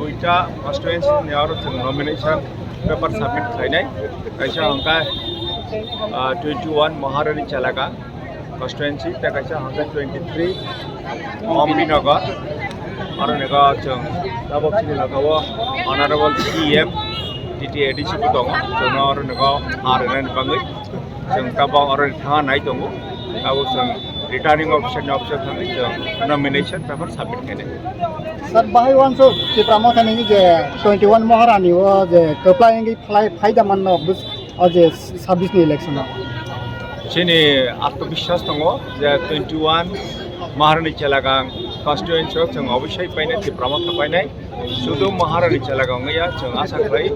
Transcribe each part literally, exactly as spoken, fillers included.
Duita constituency ni aro chwng nomination paper submit khlainai. Kaisa hwnkha, ah, twenty one Maharani Chelagang constituency, tei kaisa hwnkha twenty three Ompinagar. Aro ni kok chwng tabok chini logao Honorable C M T T A D C bo tongo. Chwngno aro ni kok ha rwnani bagwi chwng tabok aro ni thangna nai tongo. Tabok chwng returning officer ni office o thangwi chwng nomination paper submit khainai. Sir, bahai wansuk Tipra Mothani je twenty one Maharani o je kwplai wngwi phlai phaida manno bus-, o je sabbish ni election o. Chini atmobiswas tongo je twenty one Maharani Chelagang constituency o chwng obosai painai, Tipra Motha painai. Sudu Maharani Chelagang wngya, chwng asa khlai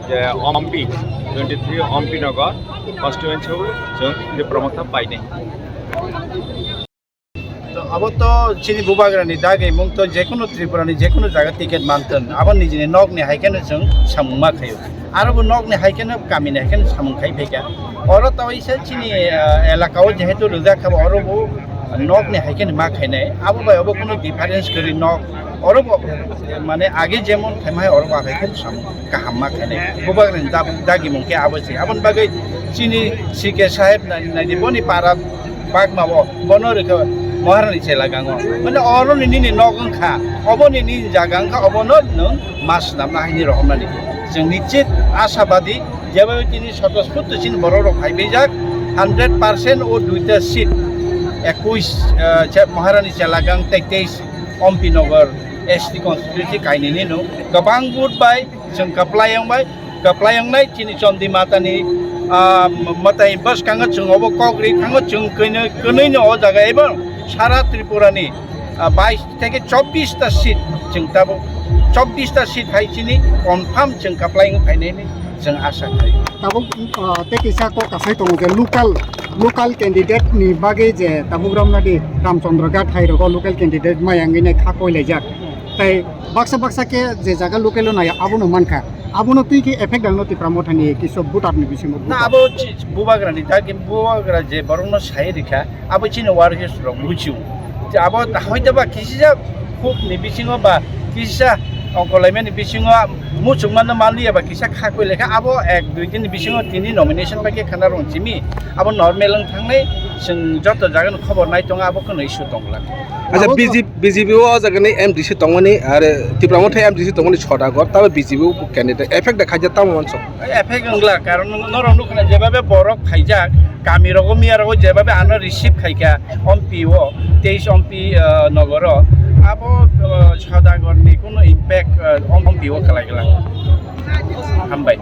je Ompi, twenty three Ompinagar constituency o chwng Tipra Motha painai. To abo to chini bubagrani dagimung to, jekunu Tripurani jekunu jaga ticket manthun, abo nijini nokni hai kheno chwng samung ma khaio. Aro bo nokni hai kheno, kamini hai kheno samung khai phaikha. Oro to isa chini, ah, elaka o jehetu rijak kha, oro bo nokni hai kheno ma khainai. Abo bai abo kunu difference kwrwi nok. Oro bo, mane, age jemon khaima hai oro bo akhai khe samung kaham ma khainai. Bubagrani dab-, dagimung khe abo se. Aboni bagwi chini C K saheb nai-, naidi boni para bagma bo, bono rwkha Maharani Chelagang o. Mane, oro ni nini nok wngkha, obo ni nini jaga wngkha, obo no nwng ma swnamna haini rohornani. Chwng nichit ashabadi, jeba tini sotospurto chini borok rok phai bijak, hundred percent o duita seat, ekush, eh, che-, Maharani Chelagang tei teis Ompinagar S T constituency kainwini no kwbang vote bai chwng kwplai wng bai, kwplai wngnai chini Chondi Matani, ah, mwtai bwskango chwng obo kok ri thango, chwng kwnwi, kwnwi no o jaga ebong sara Tripura ni, ah, bais theke chobbish ta seat chwng tabuk chobbish ta seat hai chini confirm chwng kwplai wng phainai ni chwng asa khai. Tabuk, ah, tei kisa kok kasai tongo je local, local candidate ni bagwi je tabuk Ramnadi Ramchandra Ghat hai rogo local candidate maya wngwi nai kha koi laijak. Tai baksa baksa khe je jaga local o nai abono mankha. Abono twi khe effect ang no Tipra Mothani kisa voter ni bisingo Na voter. Abo chi-, bubagra ni dagi bubagra je borok no sai rikha. Abo chini warriors rok muchung. Je abo hoito ba kisa khub ni bisingo ba kisa ongkolaimani bisingo muchung mano manliya ba kisa khakoi lekha abo ek dui din ni bisingo tini nomination bai khe khana rong chimi abo normal wng thangnai chwng joto jaga ni khobor nai tongo abo kheno issue tongla. Acha Abo B J P, B J P o jaga ni M D C tongmani are Tipra Motha M D C tongmani Sodagar tabo B J P o candidate effect da khaija tamo manso. Effect wngla, karon norok nukha na, jebabe borok phaijak, kami rogo miya rogo jebabe ano receive khaikha, Ompi o, teis Ompi, ah, nogoro, abo, ah, Sodagar ni kunu impact, ah, Ompi o khlai glak. Hambai.